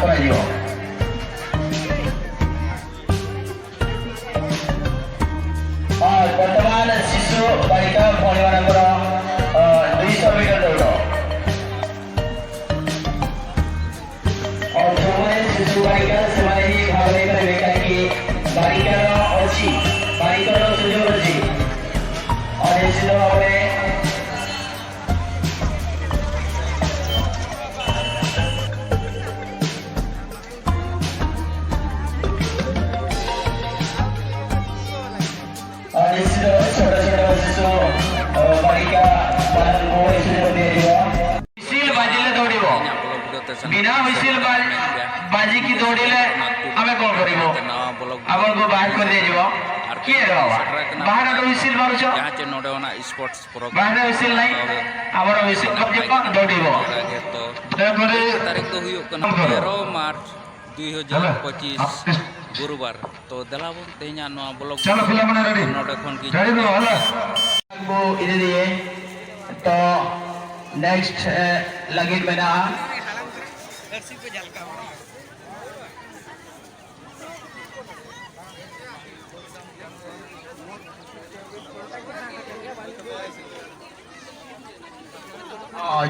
କରାଯିବ। ହଁ, ବର୍ତ୍ତମାନ ଶିଶୁ ବାଳିକା ଭଉଣୀମାନଙ୍କର 200 ମିଟର ଦୌଡ଼। ଆଉ ଯେଉଁମାନେ ଶିଶୁ ବାଳିକା, ସେମାନେ ହିଁ ଭାଗ ନେଇପାରିବେ, କାହିଁକି ବାଳିକାର ଅଛି, ବାଳିକାର ସୁଯୋଗ ଅଛି। ଆଉ ନିଶ୍ଚିତ ଭାବରେ ଆଉ ନିଶ୍ଚିତ ଭାବରେ ଛୋଟ ଛୋଟ ଶିଶୁ ବାଳିକା ମାନଙ୍କୁ ଏହି ସୁଯୋଗ ଦିଆଯିବ। ହୁଇସିଲ ବାଜିଲେ ଦୌଡ଼ିବ। ବିନା ହୁଇସିଲ ବାଜିକି ଦୌଡ଼ିଲେ ଆମେ କଣ କରିବୁ? ଆପଣଙ୍କୁ ବାହାର କରିଦିଆଯିବ। କିଏ ରେ ବାବା, ବାହାରେ ହୁଇସିଲ ମାରୁଛ? ᱡᱟᱦᱟᱸ ᱪᱮ ᱱᱚᱰᱮ ᱚᱱᱟ ᱥᱯᱳᱨᱴᱥ ᱯᱨᱳᱜᱨᱟᱢ ବାହାରେ ହୁଇସିଲ ନାହିଁ, ଆମର ହୁଇସିଲ ବାଜିବ, ଦୌଡ଼ିବ। ᱛᱚ ଦୟାକରି ᱛᱟᱹᱨᱤᱠᱷ ᱫᱚ ᱦᱩᱭᱩᱜ ᱠᱟᱱᱟ 13 ᱢᱟᱨᱪ 2025 ᱜᱩᱨᱩᱵᱟᱨ᱾ ᱛᱚ ᱫᱮᱞᱟ ᱵᱚᱱ ᱛᱮᱦᱮᱧᱟᱜ ᱱᱚᱣᱟ ᱵᱞᱚᱜ ଚାଲ ପିଲାମାନେ, ରେଡି। ᱱᱚᱰᱮ ᱠᱷᱚᱱ ᱜᱮ ରେଡି ରୁହ ହେଲା। କୁ ଇଦି ଦିଏ। ତ ନେକ୍ସଟ ᱞᱟᱹᱜᱤᱫ ᱢᱮᱱᱟᱜᱼᱟ।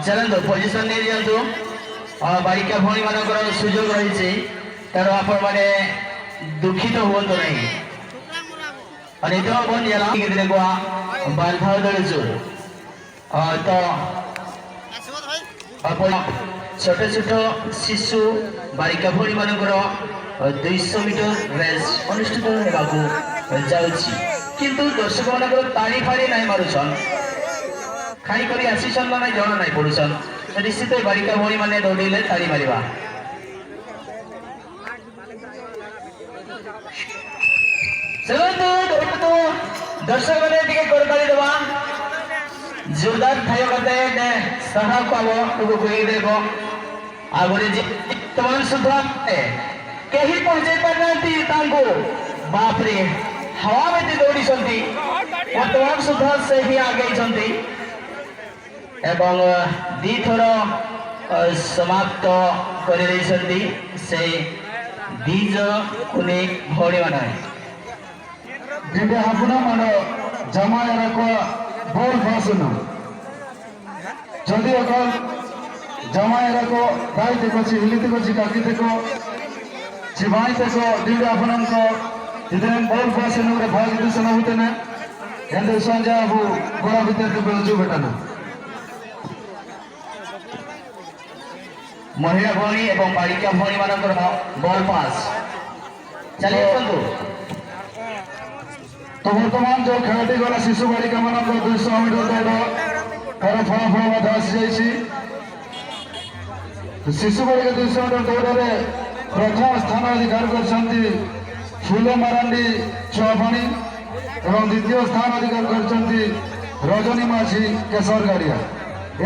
ଚାଲନ୍ତୁ, ପୋଜିସନ ନେଇ ଦିଅନ୍ତୁ। ବାଳିକା ଭଉଣୀ ମାନଙ୍କର ସୁଯୋଗ ରହିଛି, ତେଣୁ ଆପଣମାନେ ଦୁଃଖିତ ହୁଅନ୍ତୁ ନାହିଁ। ନିତ ବନ ବାଲଭାव ଦଳଛୁ। ତ ଆପଣ ଛୋଟ ଛୋଟ ଶିଶୁ ବାଳିକା ଭଉଣୀ ମାନଙ୍କର 200 ମିଟର ରେସ୍ ଅନୁଷ୍ଠିତ ହେବାକୁ ଯାଉଛି। କିନ୍ତୁ ଦର୍ଶକ ମାନଙ୍କର ତାଳି ଫାଳି ନାହିଁ ମାରୁଛନ୍, ଖାଇ କରି ଆସିଛନ୍ ନା ନାଇଁ ଜଣା ନାଇଁ ପଡୁଛନ୍। ତ ନିଶ୍ଚିତ ଏ ବାଳିକା ଭଉଣୀ ମାନେ ଦୌଡ଼ିଲେ ତାଳି ମାରିବା। ଚାଲନ୍ତୁ, ଦୌଡ଼ନ୍ତୁ। ଦର୍ଶକ ମାନେ ଟିକେ କରତାଳି ଦେବା, ଜୋରଦାର ଖାଇବା କଥା ସାହା ପାବ କୁହି ଦେବ। ଆଗରେ ବର୍ତ୍ତମାନ ସୁଦ୍ଧା କେହି ପହଞ୍ଚେଇ ପାରିନାହାନ୍ତି ତାଙ୍କୁ। ବାପରେ, ହାୱା ବେତି ଦୌଡ଼ିଛନ୍ତି। ବର୍ତ୍ତମାନ ସୁଦ୍ଧା ସେ ହିଁ ଆଗେଇଛନ୍ତି ଏବଂ ଦିଥର ସମାପ୍ତ କରିଦେଇଛନ୍ତି ସେ ଦି ଜଣ କୁନି ଭଉଣୀମାନେ। Dide hapuna mano jama ko bol fasunu যদি এখন জামাইরা কো দাই দেখো হিলি দেখো কাকি দেখো চিবাই দেখো দিদি আপনাଙ୍କ ইদেন বল ফাসুন রে ভাগ দিছন হতে না এন্ড সঞ্জয় আবু গোড়া ভিতর কে বেলজু বেটানা। ମହିଳା ଭଉଣୀ ଏବଂ ବାଳିକା ଭଉଣୀ ମାନଙ୍କର ବଲ୍ ପାସ୍। ଚାଲି ଆସନ୍ତୁ। ତ ବର୍ତ୍ତମାନ ଯୋଉ ଖେଳଟି ଗଲା, ଶିଶୁ ବାଳିକା ମାନଙ୍କ 200 ମିଟର ଦୌଡ଼, ତାର ଫଳାଫଳ ମଧ୍ୟ ଆସିଯାଇଛି। ଶିଶୁ ବାଳିକା 200 ମିଟର ଦୌଡ଼ରେ ପ୍ରଥମ ସ୍ଥାନ ଅଧିକାର କରିଛନ୍ତି ଫୁଲ ମାରାଣ୍ଡି ଚୁଆପାଣି ଏବଂ ଦ୍ୱିତୀୟ ସ୍ଥାନ ଅଧିକାର କରିଛନ୍ତି ରଜନୀ ମାଝୀ କେଶର ଗାଡ଼ିଆ।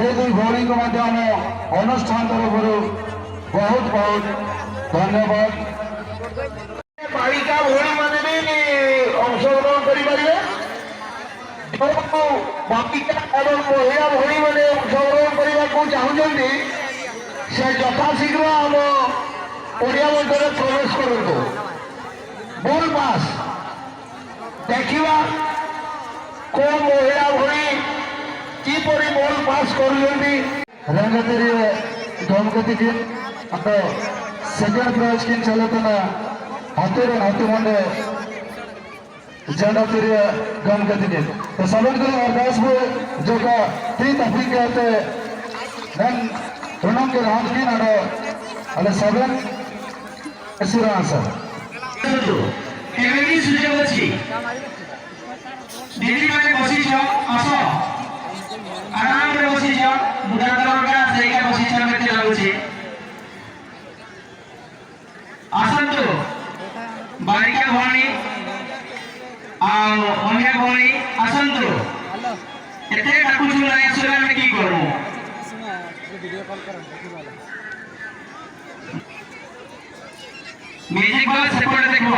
এই ଦୁଇ ଭଉଣୀଙ୍କୁ ମଧ୍ୟ ଆମ ଅନୁଷ୍ଠାନ ତରଫରୁ ବହୁତ ବହୁତ ଧନ୍ୟବାଦ। ବାଳିକା ଭଉଣୀ ମାନେ ବି ଅଂଶଗ୍ରହଣ କରିପାରିବେ। ଯେଉଁ ବାଳିକା ଏବଂ ମହିଳା ଭଉଣୀ ମାନେ ଅଂଶଗ୍ରହଣ କରିବାକୁ ଚାହୁଁଛନ୍ତି, ସେ ଯଥାଶୀଘ୍ର ଆମ ପଡ଼ିଆ ମଧ୍ୟରେ ପ୍ରବେଶ କରନ୍ତୁ। ବଲ୍ ପାସ୍ ଦେଖିବା, କୋଉ ମହିଳା ଭଉଣୀ କିପରି ବଲ୍ ପାସ୍ କରୁଛନ୍ତି। ᱨᱟᱝᱜᱟᱛᱤᱨᱤ ᱜᱚᱢᱠᱮ ᱟᱫᱚ ᱥᱮᱠᱮᱱᱰ ᱯᱨᱟᱭᱤᱡ ᱠᱤᱱ ᱪᱟᱞᱟᱜ ᱠᱟᱱᱟ ᱦᱟᱛᱩᱨ ᱦᱟᱛᱩ ᱢᱚᱱᱰᱮ ᱡᱟᱸᱰᱟ ᱛᱤᱨᱤ ᱜᱚᱢᱠᱮ ᱛᱤᱠᱤᱱ। तो सबन को अरदास को जो का ती तफरीक के नन रुनम के राम की नाडो अले सबन सिरा सर। ଆସନ୍ତୁ, ଏବେ ବି ସୁଯୋଗ ଅଛି। ଦିଦି ମାନେ ବସିଛ, ଆସ। ଆରାମରେ ବସିଛ, ବୁଢା ସେଇକା ବସିଛ କେତେ ଲାଗୁଛି। ଆସନ୍ତୁ, ବାଳିକା ଭଉଣୀ ଆଉ ମହିଳା ଭଉଣୀ ଆସନ୍ତୁ। ଏତେ ଡାକୁଛୁ, ନାଇଁ ଆସିଲେ ଆମେ କି କରିବୁ? ଭିଡ଼ିଓ କଲ୍ କରନ୍ତୁ। ମ୍ୟୁଜିକ ବାଲା ସେପଟେ ଦେଖିବ।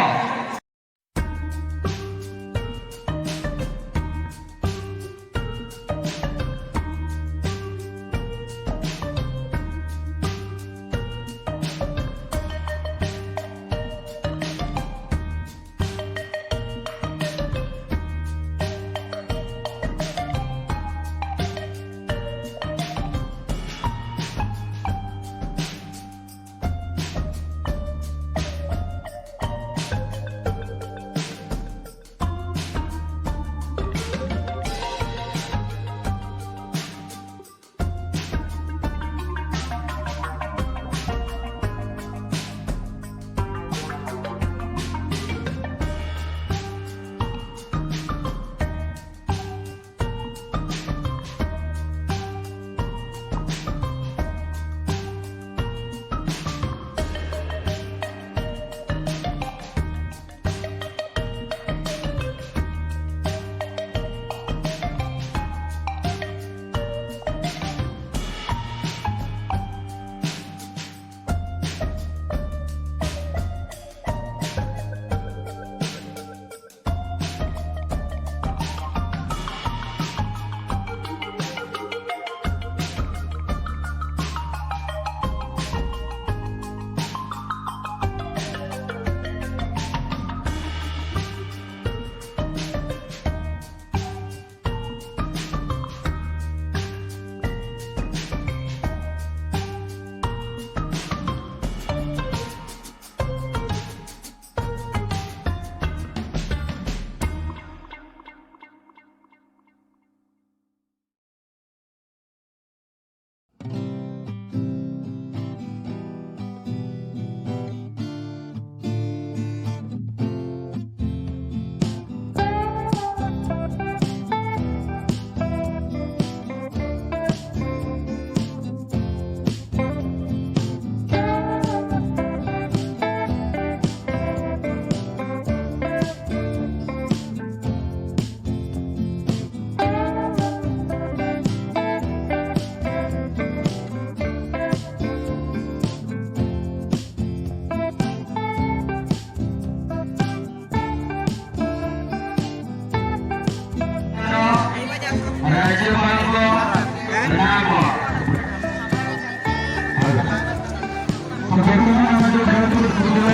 ବର୍ତ୍ତମାନ ଆମେ ଯେଉଁ ଖେଳଟି ଦେଖୁଥିଲେ,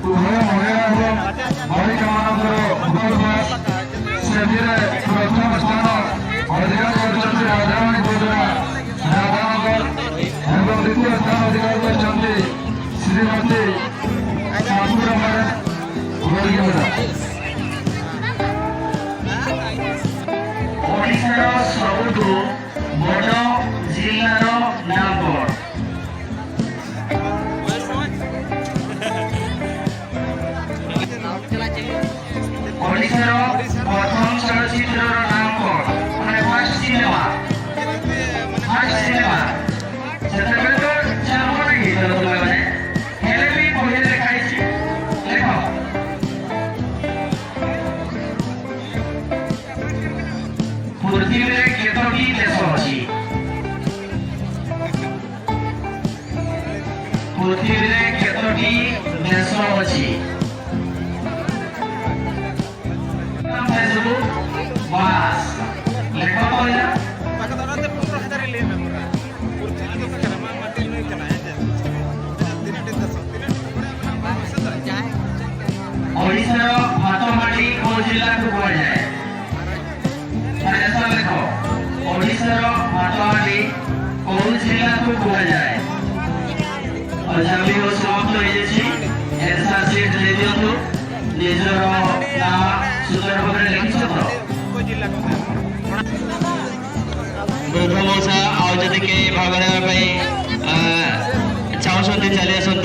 ଉଭୟ ମହିଳା ଏବଂ ବାଳିକାମାନଙ୍କର ବଲ୍ ପାସ୍, ସେଥିରେ ପ୍ରଥମ ସ୍ଥାନ ଅଧିକାର କରିଛନ୍ତି ରାଧାରାଣୀ ଯୋଜନା ରାଧାନଗର ଏବଂ ଦ୍ୱିତୀୟ ସ୍ଥାନ ଅଧିକାର କରିଛନ୍ତି ଶ୍ରୀମତୀ ଠାକୁରମାରେ ବରଗିମୁଣ୍ଡା। ଓଡ଼ିଶାର ସବୁଠୁ ବଡ଼ ଜିଲ୍ଲାର ନାଁ କଣ? ଓଡ଼ିଶାର ପ୍ରଥମ ଚଳଚ୍ଚିତ୍ରର ନାଁ କଣ? ମାନେ ଫାର୍ଷ୍ଟ ସିନେମା, ଫାର୍ଷ୍ଟ ସିନେମା। ସେତେବେଳେ ତ ଜନ୍ମ ନାହିଁ ହେଇଥିଲା ତୁମେମାନେ, ହେଲେ ବି ବହିରେ ଲେଖା ହେଇଛି, ଲେଖ। ପୃଥିବୀରେ କେତୋଟି ଦେଶ ଅଛି? ପୃଥିବୀରେ କେତୋଟି ଦେଶ ଅଛି? ଫେସବୁକ୍ ବାସ୍ ଲେଖ ପହିଲା। ଓଡ଼ିଶାର ଭାତମାଟି କୋଉ ଜିଲ୍ଲାକୁ କୁହାଯାଏ? ଆନ୍ସର ଲେଖ। ଓଡ଼ିଶାର ଭାତମାଟି କୋଉ ଜିଲ୍ଲାକୁ କୁହାଯାଏ? ଆଚ୍ଛା, ଭିଡ଼ିଓ ସମାପ୍ତ ହେଇଯାଇଛି। ଆନ୍ସର ସିଟ୍ ଦେଇ ଦିଅନ୍ତୁ। ନିଜର ନାଁ ସୁନ୍ଦର ଭାବରେ ଲେଖିଛ ତ? ବୃଦ୍ଧ ମଉସା, ଆଉ ଯଦି କେହି ଭାଗ ନେବା ପାଇଁ ଚାହୁଁଛନ୍ତି, ଚାଲି ଆସନ୍ତୁ।